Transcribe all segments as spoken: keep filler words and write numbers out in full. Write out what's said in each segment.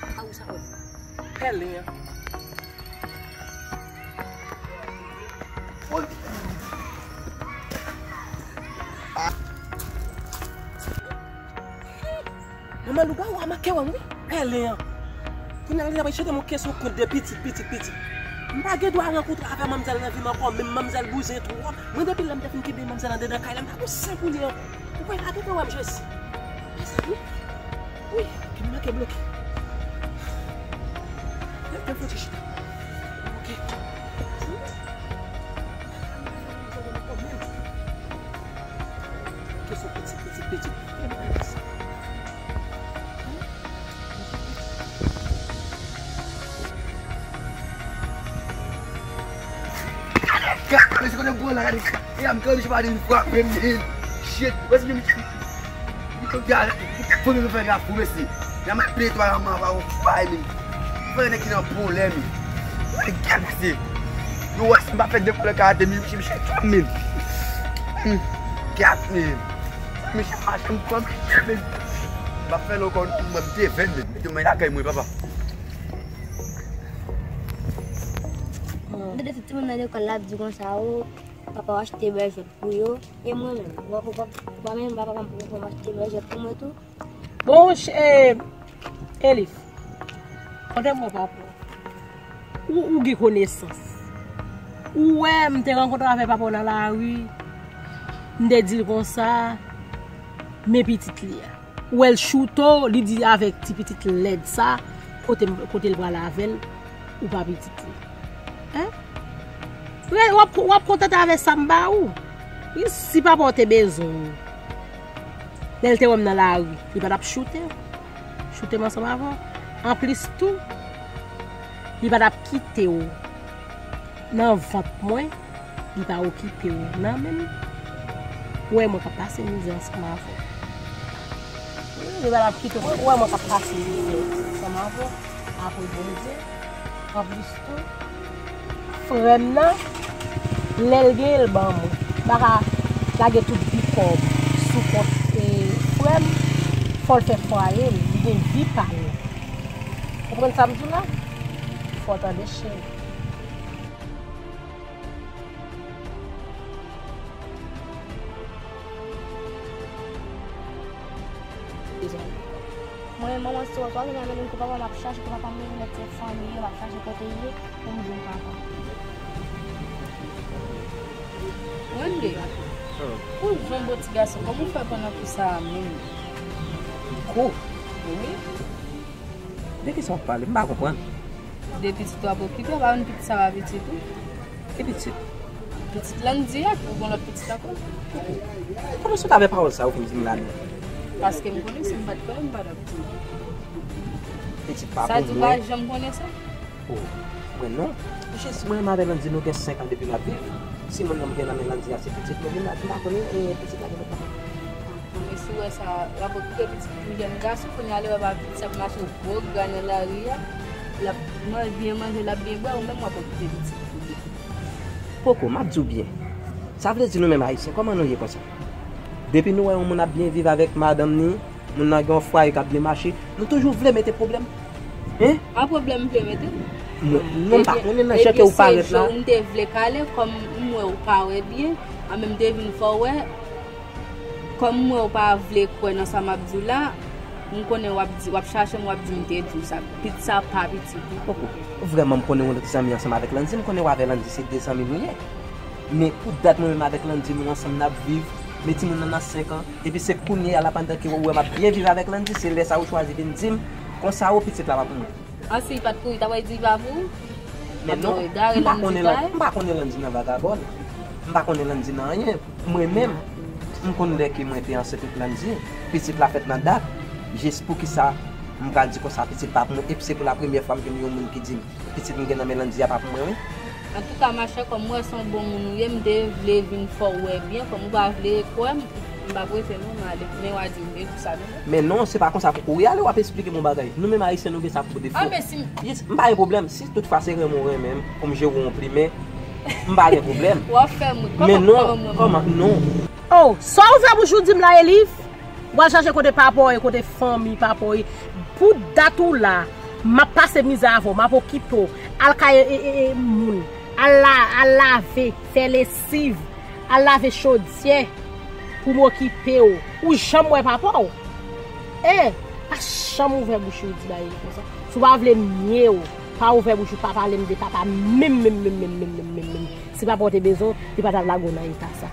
A ou sa wè? Pèlen an. Manman lougawou a manke wè m wi. Pèlen an. Kounye a li la pral chante m yon kesyon kont de pitit, pitit, pitit. M pa gen dwa rankontre avè manmzèl nan vi m ankò, menm manmzèl bouzen twòp. Mwen depi lè m te fin kenbe manmzèl anndedan kay la, m pa gon sen pou li ankò. Ou kwè pa gentan wè m jezi? Mezanmi. Wi, ke m manke bloke. Lèv tèt fò ti chita. Ok. Kesyon pitit, pitit, pitit. Gade, mesye, kote gwo la, gade. E a m gade, se pa di frape m, men. Shit, wè se menm. Li konn te ale, fò nou fè gafou, mesye. Nan m ap peye twa lanmò, pa ou fay, men. Fò nèg ki nan pwoblèm. Wè, gade, mesye. Yo wè, si m pa fè de koulè karate, men, misye, misye, men. Hmm, gade, men. Misye, machin, m pran, men. M ap fè lòkò, mwen, m te vèn, men. Mete mwen lakay mwen, papa. Mwen te desann timoun nan lekòl la ap di konsa, o, papa w achte bèjèt pou yo. E mwen menm, mwen poko, mwen menm, papa m poko fè m achte bèjèt pou mwen tou. Bon, ch-, eh, Elif, kote m wè papa w? Ou, ou gen konesans. Ou wè, m te rankontre avè papa w nan lari. M te di l konsa, men pitit li a. Ou wè l choute w, li di avèk ti pitit lèd sa, kote m, kote l pral avè l, ou pa pitit li. Hein? Rè, w ap, w ap kontante avèk sa m ba ou. Wi, si papa w te bezwen w, lè l te wè m nan lari, li pa t ap choute w. Choute m ansanm avè w. Anplis tou, li pa t ap kite w nan vant mwen, li pa okipe w nan menm. Ou wè mwen k ap pase mizè ansanm avè w. Wi, li pa t ap kite w. Ou wè mwen k ap pase mizè ansanm avè w. Apre Bondye, anplis tou, frè m nan, lè l genyen l ban mwen. M pa ka lage tout bikòb sou kont, e, frè m, fò l fè fwaye l, li gen vi pa l. Konprann sa m di w la? Fò w tande cheri. Mwen, manman, si w pa vin avè nou, kou papa m ap chache, kou papa m vin met se fanmi yo, m ap chache kote l ye, pou m jwenn papa. Wendy, ou jwenn bon ti gason, kòman w fè pran nan kou sa a menm? Kou? Wi. De kisa w ap pale? M pa konprann. De pitit w ap okipe, w pa konn pitit sa pa pitit ou? Ki pitit? Pitit Landy a, ki ou gen lòt pitit ankò? Kòman w sot avè pawòl sa a ou fin di m la menm? Paske m konnen si m pa t konnen, m pa t ap di w. Pitit pa pou mwen. Sa di w pa janm konnen sa? O, mwen non. Jis mwen menm avè Landy, nou gen senk an depi n ap viv. Si moun nan m gen nan men Landy a se pitit mwen, m pa konnen, e, pitit la gen lòt papa. Bon, men si w wè sa, w ap okipe pitit yon jèn gason, kounye a lè w wè pa pitit sa ap mache gwo gra nan lari a, l ap man-, byen manje, l ap byen bwè, ou menm w ap okipe pitit ou. Poko, m ap di w byen. Sa vle di nou menm Ayisyen, kòman nou ye konsa? Depi nou wè yon moun ap byen viv avèk madanm ni, moun nan gen yon fwaye k ap byen mache, nou toujou vle mete pwoblèm. Hein? A pwoblèm m vle mete? Mwen, non, m pa konnen nan jan ke ou parèt la. Ebyen, se jou m te vle kale, kòm m wè ou pa wè byen, an menm m te vin fè w wè, kòm m wè ou pa vle kwè nan sa m ap di w la, m konnen w ap di, w ap chache m, w ap di m te di w sa. Pitit sa pa pitit ou. Poko. Vrèman, m konnen w zanmi ansanm avèk Landy, m konnen w avè Landy se de zanmi nou ye. Men pou dat mwen menm avèk Landy nou ansanm n ap viv, men timoun nan nan senk an, epi se kounye a la pandan ke ou wè m ap byen viv avèk Landy, se lè sa ou chwazi vin di m, konsa ou pitit la pa pou mwen. An si l pa t pou ou, li ta pral di li pa pou ou? Men non, m pa konnen Landy, m pa konnen Landy nan vagabòn. M pa konnen Landy nan anyen. Mwen menm, m konn lè ke mwen te ansent ak Landy, pitit la fèt nan dat. Jis poukisa m pral di konsa pitit pa pou mwen, epi se pou la premyè fwa m jwenn yon moun ki di m pitit m gen nan men Landy a pa pou mwen wi. Antouka, machè, kòm m wè se yon bon moun ou ye, m te vle vin fè w wè byen, kòm ou pa vle kwè m, m pa prese non, m ale. Men w a di m, e pou sa menm. Men non, se pa konsa pou kouri ale, w ap esplike m yon bagay. Nou menm Ayisyen, nou gen sa pou defo. Ah, men si m... Yes, m pa gen pwoblèm. Si toutfwa se renmen w renmen m, pou m jere w yon plimen, m pa gen pwoblèm. W ap fè m ri. Men non, kòman, kòman, non. Oh, sa w fè bouch ou di m la, Elif? W al chache kote papa w ye, kote fanmi papa w ye. Pou dat ou la, M ap pase mizè avè w, m ap okipe w. Al kay e, e, e, moun. Al la, al lave, fè lesiv. Al lave chodyè pou m okipe w. Ou janm wè papa w? E, pa janm ouvè bouch ou di bagay konsa. Si w pa vle m nye w, pa ouvè bouch ou, pa pale m de papa menm, menm, menm, menm, menm, menm, menm, menm. Si papa w te bezwen w, li pa t ap lage w nan eta sa.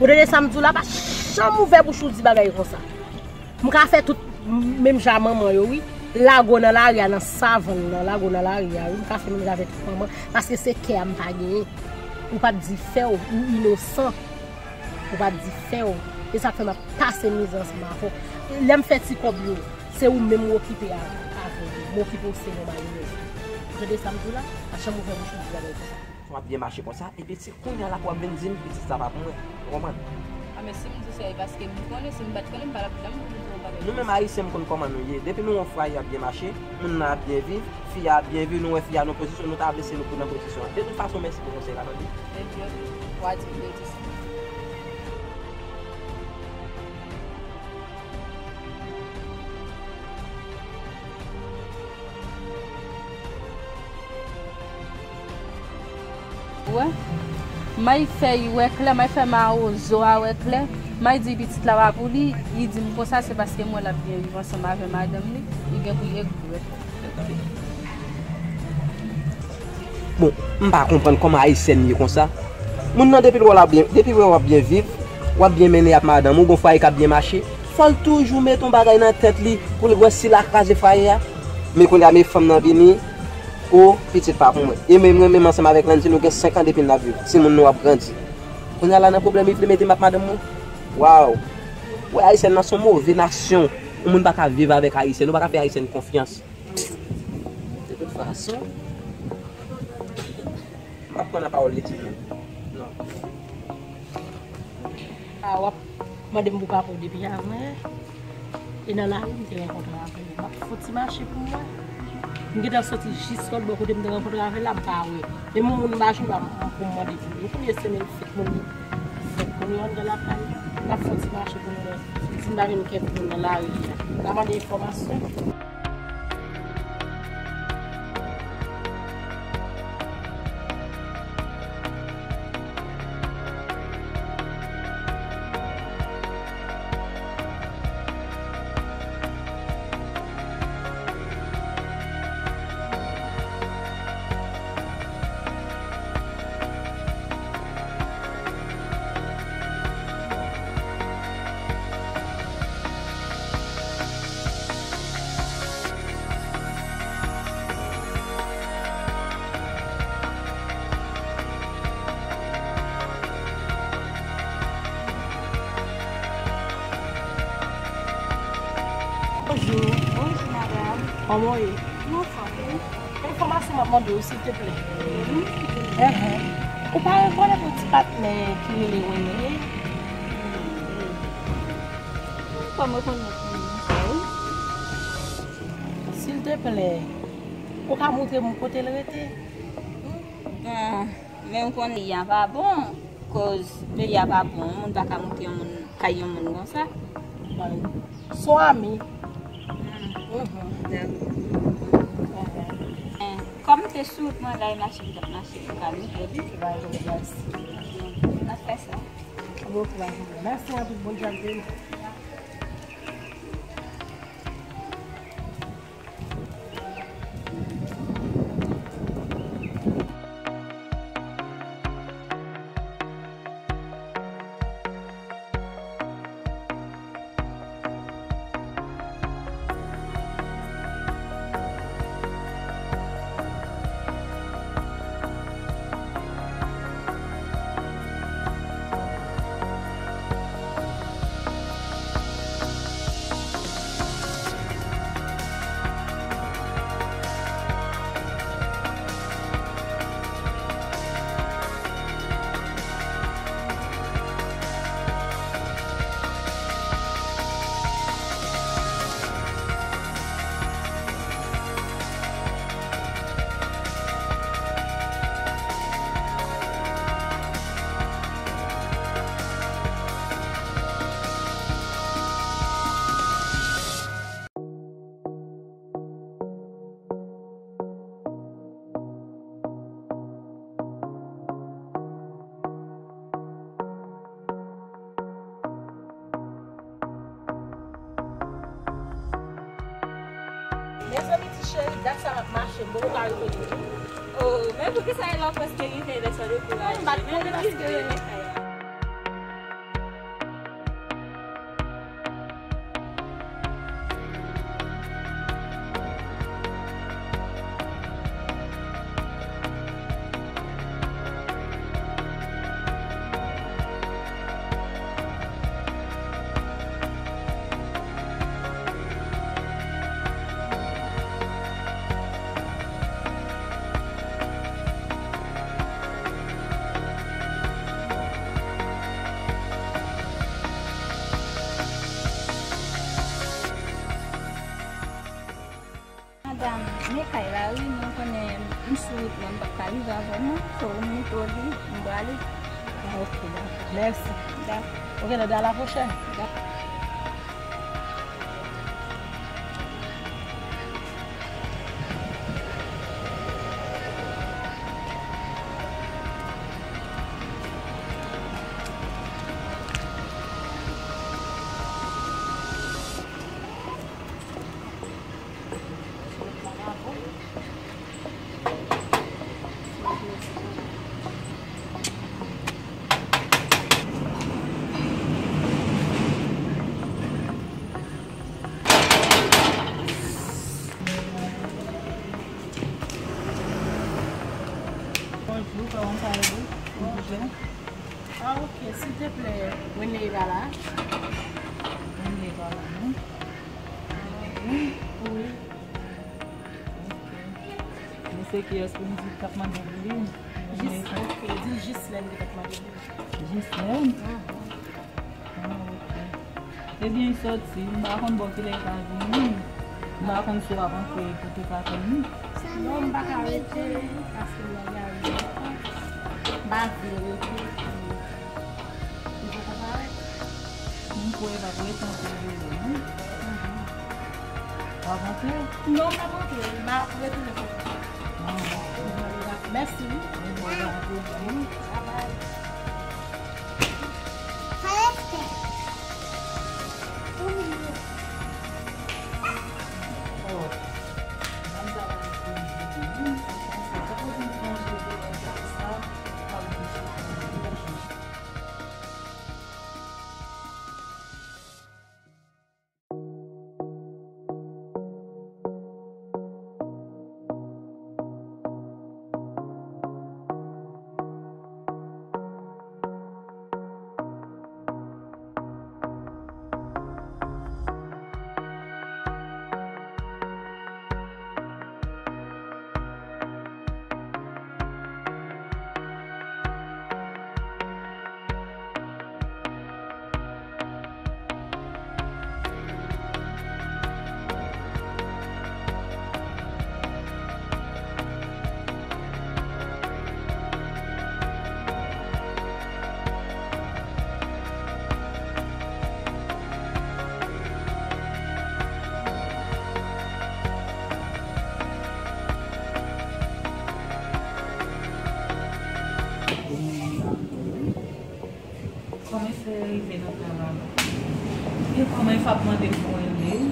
Ou tande sa m di w la, pa janm ouvè bouch ou di bagay konsa. M ka fè tout menm jan manman yo, wi. Lage w nan lari a, nan savann nan, lage w nan lari a, wi. M ka fè menm jan avè tout manman, paske se kè a m pa genyen. Ou pa t di fè w, ou inosan. Ou pa t di fè w. E sa k fè m ap pase mizè ansanm avè w. Lè m fè ti kòb yo, se ou menm m okipe a-, avè yo. M okipe w se yon malerèz. Ou tande sa m di w la? Pa janm ouvè bouch ou di bagay konsa. Fò w ap byen mache konsa, epi se kounye a la pou w ap vin di m pitit sa pa pou mwen. Ou konprann? A, men si m di sa, e paske m konnen, si m pa t konnen, m pa t ap janm vin di w bagay konsa. Nou menm Ayisyen, m konn kòman nou ye. Depi nou wè yon fwaye ap byen mache, moun nan ap byen viv, fi a ap byen viv, nou wè fi a nan pozisyon, nou ta vle se nou pou nan pozisyon an. De tout fason, mèsi pou konsèy la, tande. Ebyen, w a di m de tout sa. Wè, may fè y wè klè, may fè mawozo a wè klè, may di pitit la pa pou li, li di m konsa, se paske m wè l ap byen viv ansanm avè madanm li, li gen pou l regrèt. Bon, m pa konprann kòman Ayisyèn ye konsa. Moun nan depi l wè w ap byen, depi l wè w ap byen viv, w ap byen mennen ak madanm ou, gon fwaye k ap byen mache, fò l toujou mete yon bagay nan tèt li pou l wè si l a kraze fwaye a. Men kounye a, men fanm nan vini, o, pitit pa pou mwen. E men mwen menm ansanm avèk Landy, nou gen senk an depi n ap viv. Timoun nou ap grandi. Kounye a la nan pwoblèm, li vle mete m ak madanm mwen. Waw! Wè, Ayisyèn nan se yon move nasyon. Yon moun pa ka viv avèk Ayisyèn, ou pa ka fè Ayisyèn konfyans. De tout fason, m ap pran nan pawòl li di m. Non. A, w ap mande m pou papa w depi avan yè. E nan lari m te rankontre avè l. M ap fè yon ti mache pou m wè. M gentan soti jis lòt bò kote m te rankontre avè l la, m pa wè. Menm yon moun m pa janm wè pou m mande pou li. Kounye a se menm fèt moun yo. Fèt moun yo anndan lakay. M ap fè yon ti mache pou m wè. Si m pa vin kèk moun nan lari a. M pa mande enfòmasyon. Bonjou. Bonjou, madanm. Kòman w ye? M anfòm, wi. Enfòmasyon m ap mande w, silteplè. Wi. Enhen. Ou pa rekonèt yon ti patnè ki rele Wene? Kòm rekonèt moun sa, wi. Silteplè, ou ka montre m kote l rete? Bon, men ou konnen peyi a pa bon, koz peyi a pa bon, moun pa ka monte yon moun, kay yon moun konsa. Bon, son ami. Mhm. Dakò. Kòm te sou wout mwen la, e mache m t ap mache pou ka monte li. Bon, n ap fè sa. Bon, mèsi anpil, bon djab vini. Cheri, dat sa m ap mache, m poko ka rive depi. Oh, men poukisa e la w prèske rive lè sa dekouraje? M pa t konnen paske Madanm, men kay la wi, nou konnen m sou wout mwen, m p ap ka rive avè w non. So, m mete w li, m prale. Ah, ok, dakò. Mèsi. Dakò. Ok, nou di a la pwochèn. Dakò. Bonjou, kòman sa ye? Bonjou. Ah, ok, silteplè, Wenley pa la? Wenley pa la, non? Wi. Wi. Ok. Men se kiyès pou m di k ap mande pou li? Jis, ok, di l Jislèn ki t ap mande pou li. Jislèn? Mhm. Ah, ok. Ebyen, l sòti, m pa konn bò kilè l ka vini. M pa konn si w ap antre pou te ka tann li. Non, m pa ka rete, paske m nan lari lontan. M pa vle rete. Li poko parèt? M kwè l p ap rete anpil de lè, non? Mhm. W ap antre? Non, m p ap antre. M ap retounen kote m. Ah, ok. Mèsi, wi. Bon, bon, bon. Bye bye. Oh. Kòman fè rive nan kay la? E kòman fè ap mande pou Wenley?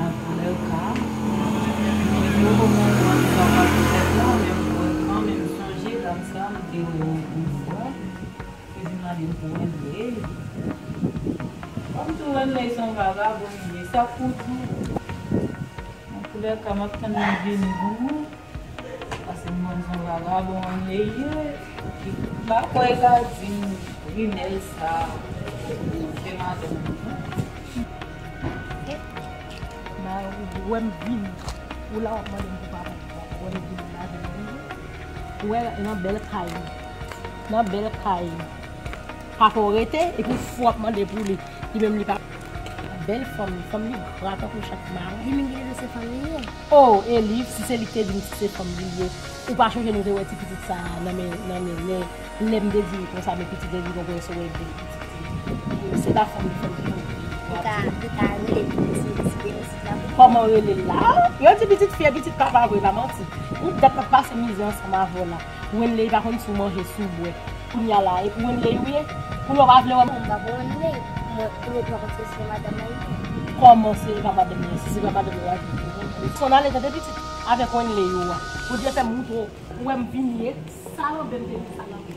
An koulè ka. Mwen poko konprann sa w ap fè la, men m kwè kanmenm, sonje dam sa, m te wè yon gwo bwa. Li vin mande m pou Wenley. Kòm tou Wenley se yon vagabon li ye, sa k pou di w? An koulè ka, m ap tann li vini pou mwen. Paske m konn se yon vagabon li ye. M pa kwè l ka di m rimèl sa se madanm li, non. Ba, ou wè m vini. Ou la w ap mande m pou papa m. Ou wè m vini la, vini. Ou wè nan bèl kay. Nan bèl kay. Pa fè w rete, epi w fou ap mande pou li. Li menm li pa. Bèl fanm, fanm li gra tankou chat mawon. Li menm ki te di se fanm li ye. Oh, Eliv, si se li ki te di m si se fanm li ye. Ou pa chonje nou te wè ti pitit sa a nan men, nan men, lè, lè m te di w konsa, men pitit Eliv, ou konn se wè bèl pitit li ye. Se pa fanm li, fanm li, fanm li. Li ka, li ka rele pitit se, se, se la pou. Kòman rele l la? Yon ti pitit fi, pitit papa vre, pa manti. Yon dat m ap pase mizè ansanm avè w la. Wenley pa konn si w manje, si w bwè. Kounye a la, e pou Wenley ou ye? Kounye a w pa vle wè m? Non, m pa pou Wenley. Mwen, premye fwa konn se madanm mwen ye. Kòman se papa Dènye? Si se papa Dènye, w a di. Fò n ale tande pitit avèk Wenley yo a. Bondye fè m moute w. Ou wè m vin ye, salanbe m te vin salanbe.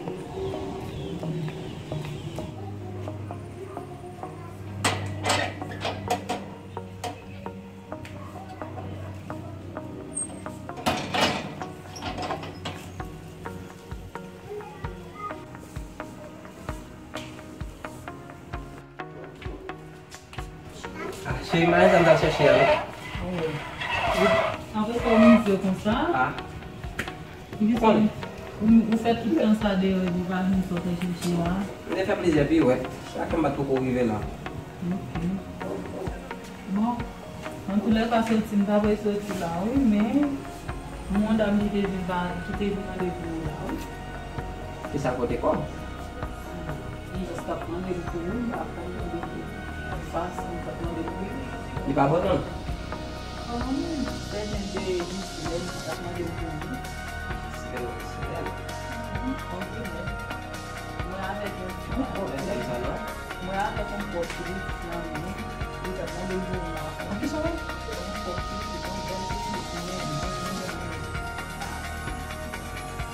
Ah, cheri, m pa gen sa m t al chèche a, non. Apre sa, w mize konsa. Ah. Ou, ou fè tout tan sa deyò epi w pa jwenn sa w te chèche a. M te fè plizyè piwèt. Sa fè m pa t poko rive la. Ok. Bon, antoulèka, soti m ta pre soti la, wi, men yon dam ki te vin pa, ki te vin mande pou ou la, wi. Kisa kote kòb? Li jis t ap mande m pou ou, m pa konn mande pou ou. Fason m t ap mande pou ou. Li pa bon non. Kòman menm? Sèten de Misilèn ki t ap mande m pou ou. Misilèn, Misilèn. Mhm, ok, men. Mwen avèk yon, yon pòt. Mwen avèk yon pòt ki nan men mwen. Li t ap mande m pou ou la. An ki sa? Yon pòt ki, yon bèl pòt ki nan men mwen.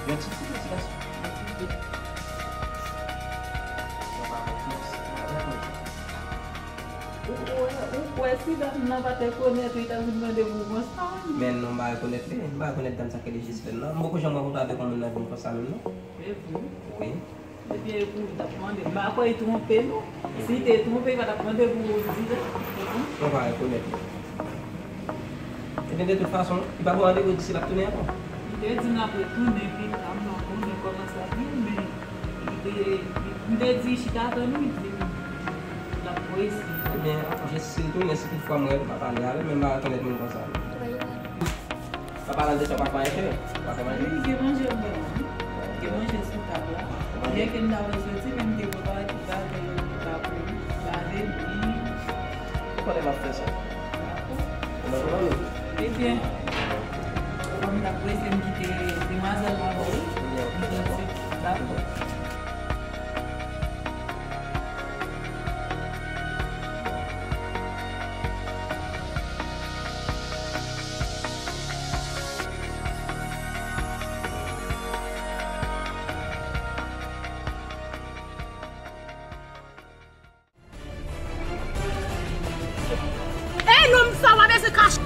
Yon ti, ti, ti gason. Yon ti, ti. Ou, ou, ou kwè si dam nan pa t rekonèt ou, li t ap vin mande pou konsa? Men non, m pa rekonèt li. M pa rekonèt dam sa k rele Jislèn nan. M poko janm rankontre avèk yon moun nan vin konsa menm non. E vre? Wi. Depi e pou li t ap mande. M pa kwè li twonpe non. Si li te twonpe, li pa t ap mande pou ou di sa. Non, m pa rekonèt li. Ebyen, de tout fason, li pa ba w randevou, di si l ap tounen ankò. Li te di m l ap retounen pita, m pa konnen kòman sa ap ye, men li te, li, m te di chita tann ou, li di m l ap voye siy. Ebyen, si l tounen, si toutfwa m wè l, m a pale avè l, men m pa rekonèt moun konsa. An palan de sa, w pa fè anyen, cheri? W pa fè manje? Wi, gen manje anndan an wi. Gen manje sou tab la. Byen ke m ta pral soti, men m te prepare tout bagay yo, m ta pou lave li. Ou konnen m ap fè sa. Dakò. Ou mèt ou nan nou. Ebyen, kòm m t ap prese, m kite demwazèl la ba ou. Ebyen, ok, dakò. Dakò. Ey, nonm sa, w a bezwen kache